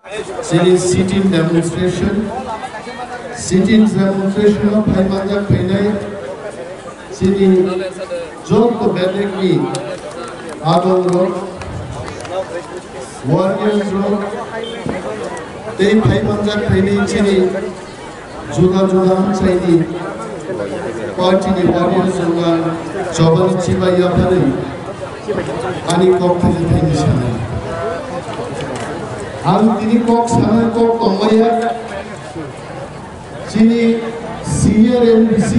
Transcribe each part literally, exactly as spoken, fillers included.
Chini sit-in demonstration, sit-in demonstration o phai manjak phainai chini joto bedekni adongrok, warriors rok, tei phai manjak phainai chini juda juda hamchaini party ni warriors rok ang chobani chibai yapharwi ani kok thani thani sanai. Ang tini kok sanai kok tongmaya chini senior M D C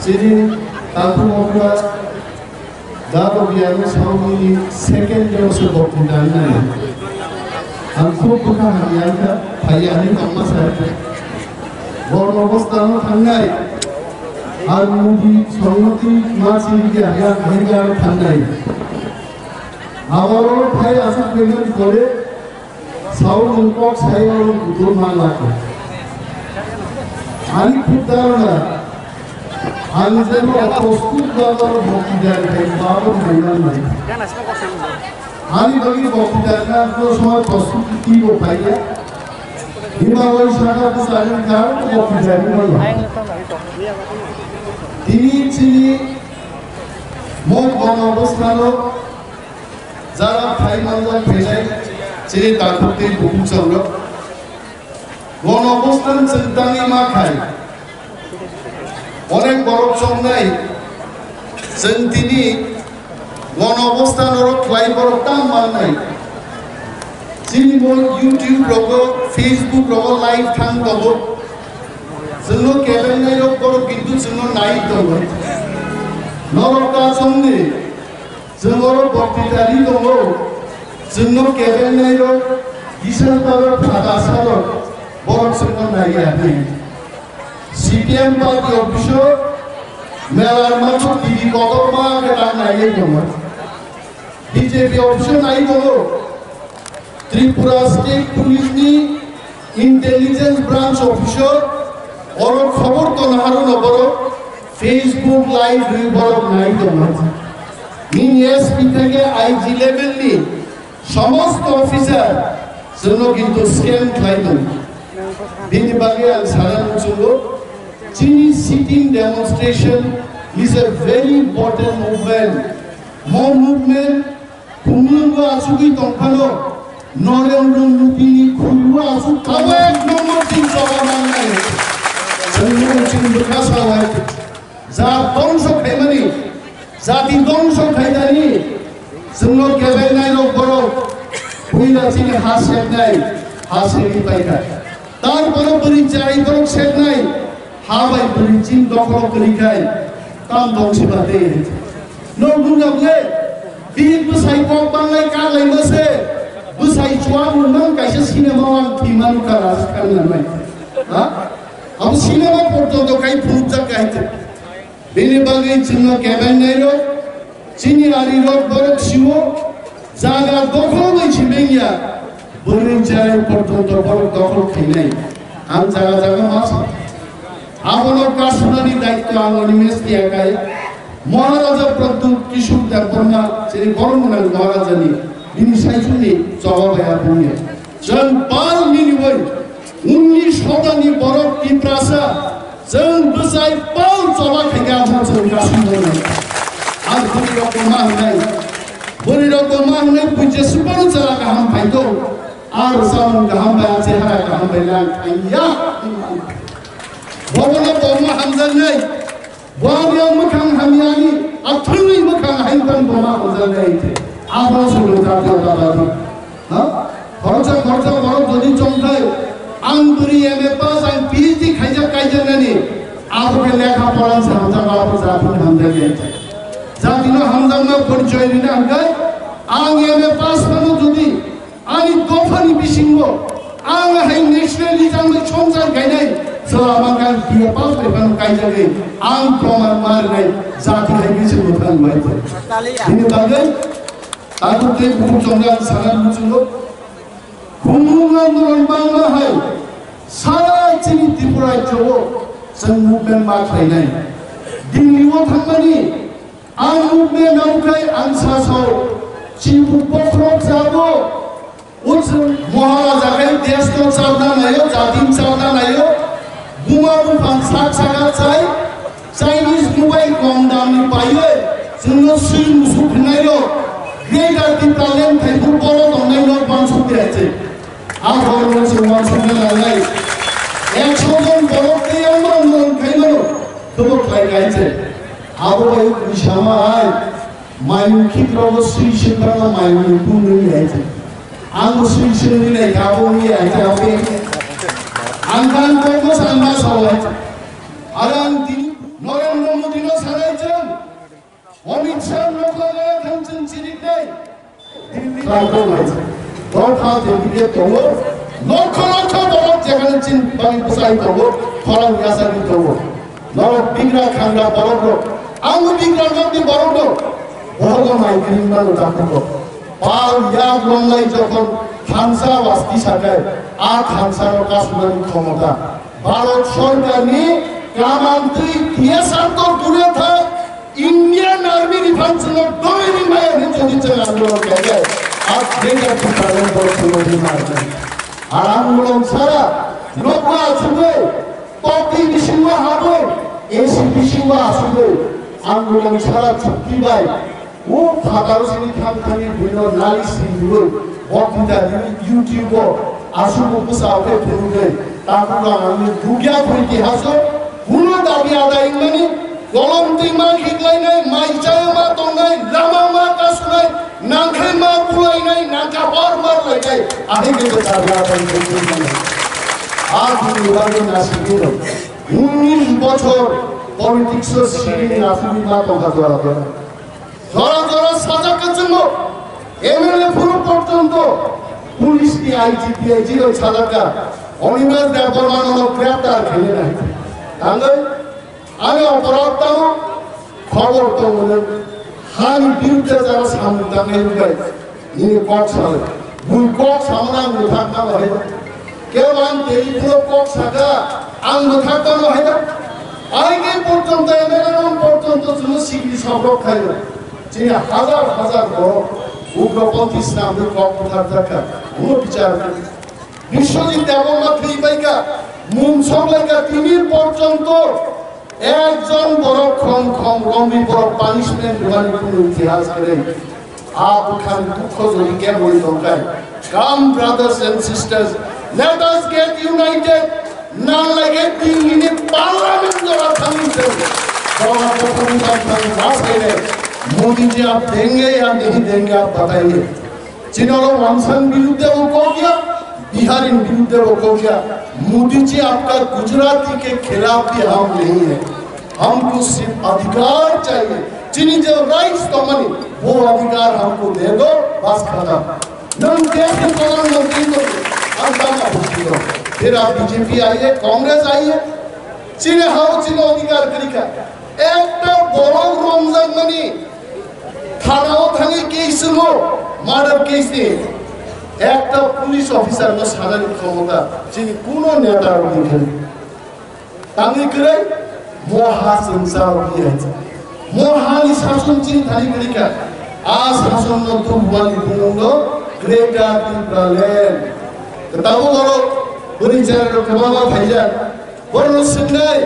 chini Tatung Okra Jado biyano sauni second dose bokti danai. Ang khub bwkha hamya kha, phai ani tongma sa kha. Borno bostano thangnai. Ang mudi songmoti ma chini kya ya kaya thangnai. Aboro phai asuk began kore. Sauni kok sayo budur ma lako. Ani khub dharana, ang jeno prostut dharana bhakti dharana babo maiman mai. Ani bagi bhakti dharana ko somoy prostut ki bo paiya. Hima oi sana ko sari kar bhakti dharana mai. Tini chini mok bono bostano Jara phai manjak phainai chini takhuk tei bukhuk chongrok. Bono bwswng chwng tangwi ma khai. Onek borok chongnai. Chwng tini bono bwswng norok khlai borok tang mannai. Chini bo YouTube rogo, Facebook rogo live thang tongo. Chwngno kebengnai rok borok kintu chwngno nai tongo. Norok ta chongni. Chwng oro bokti tari tongo, chwngno kebengnai rok, Isal Paro Phata Salok, borok chwngno naiya hwnwi. C P M party office o melar mangso T V kotorma khe ta naiwi tongo. B J P office o nai tongo. Tripura State Police ni Intelligence Branch Officer oro khobor tono haruno borok Facebook live rwi borok nai tongo. Nini S P theke I G level ni somosto officer chwngno kintu scam khlai tongo. Bini bagwi ang sana muchungo, chini sit-in demonstration is a very important movement. Mo movement Khumulwngo achugwi tongphano, Narendra Modini khulio achuk tamo ek number tin choba mangnai. Chwngno chwng bwkha sawai. Jat dongso khaimani, jati dongso khainani, chwngno kebengnai rok borok, puila chini ha seknai, ha segwi paikha. Tarpore bwrwi chai borok seknai, ha bai bwrwi chini dokholo kwrwi khai, tam dongsi ba de. Nok nungya bwle, bini bwsai kok banglai kak lai ma se, bwsai chuak nungmang kaisa cinema o ang thwi manu kha Raj Khan nai. Ha? Abo cinema porjonto khai phunukjak khai. Bini bagwi chwngno kebengnai rok, chini ari rok borok sio, jaga dokhol bai sibengya, bwrwi cherai porjonto borok dokhol khainai. Ang jaga jaga ma sa. Abono kasunani daityo ang Animesh Tiakai, Maharaja Pradyut Kishore Debbarma, chini borok gwnang Maharajani, bini saichungni choba bai abungya. Chwng pal nini bai, unni sotani borok Tiprasa, chwng bwsai pal choba khaikha, abo chwng kasung borok. Ang bwrwi rokno ma hwnai, bwrwi rokno ma hwnai, buji suparo chwla kaham phaito, ar samung kaham bai, achai hara kaham bai lang khaiya. Bobono bomo hamjaknai. Buani ang mwkhang hamyani, athwngwi mwkhang hai bang boma hamjaknai khe. Abo se lo jatiyotabadi. Ha? Khoroksa khoroksa borok jodi chongthai, ang bwrwi M A pass, ang P H D khaijak kaijaknani, abo khe lekha pora se hamjakma, abo jatino hamjakya. Jatino hamjakma porichoy rina hwnkhe, ang M A pass phano jodi Ani dophani bisingo ang hai nationalism ni songchar gainai, chwla mangkang biya pass bai phano kaijagwi ang proman ma rwnai, jati hai bisingo thang bai. Bini bagwi tabuk tei bukhuk chongjak sana muchungo khumung andolon bangma hai sara chini Tripura rajyo o chwng movement ma khlainai. Delhi o thangmani ang movement nangkhlai ang sasao chini bokhorok jabo Maharaja khai desh no chalna naio, jati no chalna naio, buma buphang sak saka chai, Chinese mobile kom dam ni paiye, chwngno swi musuk hwnai rok, Greater Tipraland thaibu boro tongnai nok bansuk de se. A borok no chwng bansuk na nangnai. Ekso jon borok tei ang borok no khai mano, khobok khlai kai se. Abo bai wisama hai. Mayung khikrok sui sui bana mayung ni pung nung ya je. Ang sui sui nung ya je, abo nung ya je, abo ya je. Ang kan kok mo san ma sa wa je. Arang tini Narendra Modi no sanai jang. Amit Shah no ko ga thang chun chirik nai. Tang ko nai. Dopha je bide tongo. Lokho lokho borok jekhane chin bani bwsai tongo. Khorang yasa ni tongo. Norok bigra khangra borok rok. Ang bigra nokni borok rok. Bohogo mai kring mano takhuk rok. Pal yak longlai jokhon thansa wasti sakai, a thansa no kasumani khomota. Bharat sorkar ni kamantwi T S R to dure thak, Indian Army ni phan chwngno doi ring maya hin jodi chwng andolon khaikhe, a bega thukani borok chwngno ring maya. Aram mulong sara, nokla chugwi, Tokni bisingo habwi, A C bisingo asugwi, ang bolong sara chukti bai, o phataro sini thang thangwi buino nali sindurwi, bokti da riwi YouTube-o asugo bwsa khe phunugwi, tabuk ang ani dugya phunti haso, buno dabi adai wngmani, kolom twima khiklainai, mai chayama tongnai, lama ma kasunai, nangkhai ma bulainai, nangkha hor ma lainai, ahai khe bwsa da bai phunugwi. A bini bagwi nasigwi rw. Unis bochor politics-o siri nasigwi ma tongkha jora jora. Jora jora sajak kwchwngno M L A phuru porjonto police ni I G P I G rok sajak kha. Animesh Debbarma no greptar khainai. Tangwi ani oporad tamo khobor tongo. Hani birudde jara samung tangnai rwbai. Nini kok salai. Bui kok samani ang mwthak tamo hai da. Kebo ang tei phuru kok saka, ang mwthak tamo hai da. Aike porjonto M L A rok porjonto chwngno sikri sobrok khai da. Chini hazar hazar borok ugroponthi swnamwi kok bwthar jakha. Uno bichar. Biswajit Debbarma thwi paikha, mung songlaikha, tini porjonto ekjon borok khom khom romwi borok punishment rwmani kunu itihas kwrwi. A bwkhani dukho jodi keboni tongkha. Come, brothers and sisters, let us get united. Nang lage Delhi ni parliament jora thangwi se. Jora thangwi thangwi ma saile. Modi ji aap denge ya nahi denge, aap bataiye. Chini oro Wangsan birudde bo kok ya, Biharin birudde bo kok ya. Modi ji, aapka Gujarati ke khilaf bhi hum nahi hai. Humko sirf adhikar chahiye. Chini je rights tongmani, wo adhikar humko de do, bas khatam. Nwng desh ni pradhan mantri to, ang tamo buji do. Phir aap B J P aiye, Congress aiye, chini hao chini adhikar kwrwi kha. Ekta borok romjakmani thanao thangwi case chwngo, murder case ni. Ekta police officer no sanani khomota chini kuno neta rokni thani. Tangwi kwrwi moha swngchar rokni hai. Moha ni sason chini thani kwrwi kha. A sason no tubumani bumung no Greater Tipraland. Tabuk oro bwrwi chera rok kwbangma phaijak. Borokno swngnai,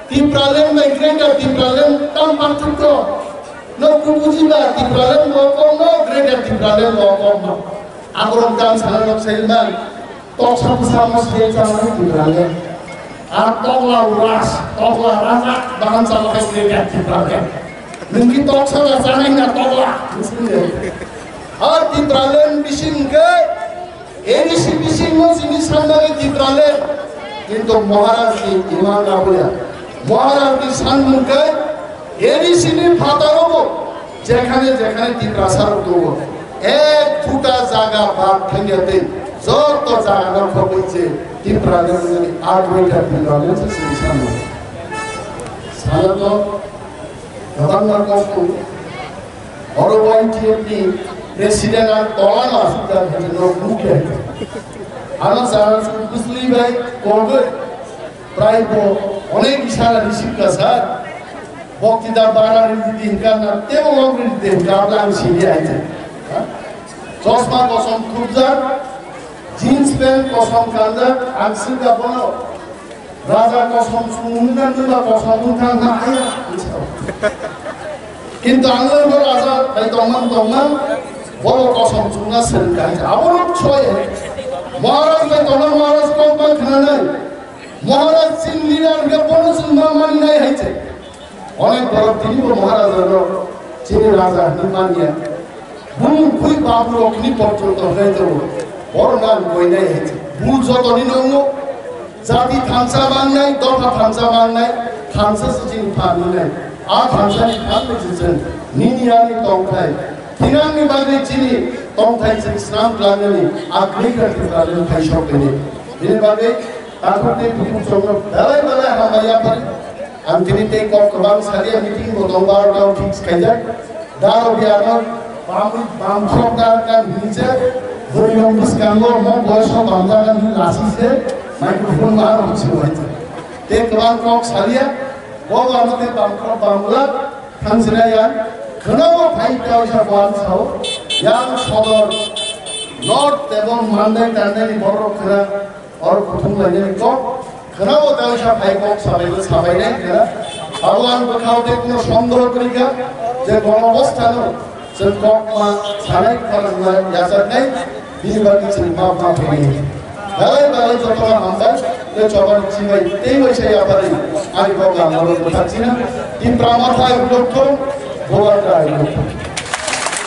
Tipraland bai Greater Tipraland tam pathakto? Nok bujiba Tipraland bo kom no, Greater Tipraland bo kom no. Aborok tam sana nok sai man. Toksa bwsa mo sai chana Tipraland. Ar tokla uras, tokla raja, bahan chana khai Greater Tipraland. Nungki toksa na chana na tokla. Ar Tipraland bising ke A D C bisingo chini sanmani Tipraland, kintu Maharaj ni iman aboya. Maharaj ni sanmung kai A D C ni phataro bo jekhane jekhane Tiprasa rok tongo. Ek phuta jaga bad thangya tei joto jaga no khobwi je Tipraland ni adwaita Tipraland se chini sanmung. Sana to kwbangma kok tongo. Oro Y T F ni president ang tola no asukjak hai no bukya. Ano sana suk bwsli bai kogwi prai bo onek isara receive ka sir. Bokti da bara ri di hinka na tebo log ri di hinka abla ang sidi aite. Ha? Chosma kosom khubjak. Pen kosom kanjak, ang swngkha bono, raja kosom chumung wngkha, nwng ba kosom wngkha, wngkha, haya, hinwi sao. Kintu ang le bo raja bai tongmani tongma, bo kosom chumna swrwngkha, abono soi hai. Maharaj bai tongma, Maharaj kok bai khnanai. Maharaj chini leader hwnkhe bono chwng ma maninai hai se. Onek borok tini bo Maharaj no chini raja hinwi manya. Bumung khui babu rokni porjonto hinwi tongo. Borok nang koinai hinwi. Bul jotoni no wngo. Jati thansa mangnai, dopha thansa mangnai, thansa se chini phan hinwi. A thansa ni phan ni se chwng nini ani tongthai. Thinangni bagwi chini tongthai chwng snam khlainani, a kwrwi kha Tripura ni thai sok tini. Bini bagwi takhuk tei bukhuk chwngno belai belai hambai yaphari. Ang tini tei kok kwbang salia meeting bo tong barota fix khaijak. Daro biarno bamwi bamkhok dar kan hinse. Bwrwi rok bwskango mo boyos rok bamjak kan hin lasi se microphone ma rok si wai. Tei kwbang kok salia bo ano tei bamkhok bamla thangsina ya. Khwnao phai tei sa bo ang sao. Yang sodor north ebong mandai tandai ni borok khwna. Oro kuthum lainani kok, khwnao tei sa phai kok sabaino sabainai khwna. Abo ang bwkhao tei kuno sondeho kwrwi kha je bono obostano chwng kok ma sanai khorang ma yachaknai, bini bagwi chwng ma ma phainai. Belai belai jotono hambai tei chobani chibai tei waisa yapharwi ani kok ang oro bwthak china. Tipra Motha I love you, Bubagra I love you.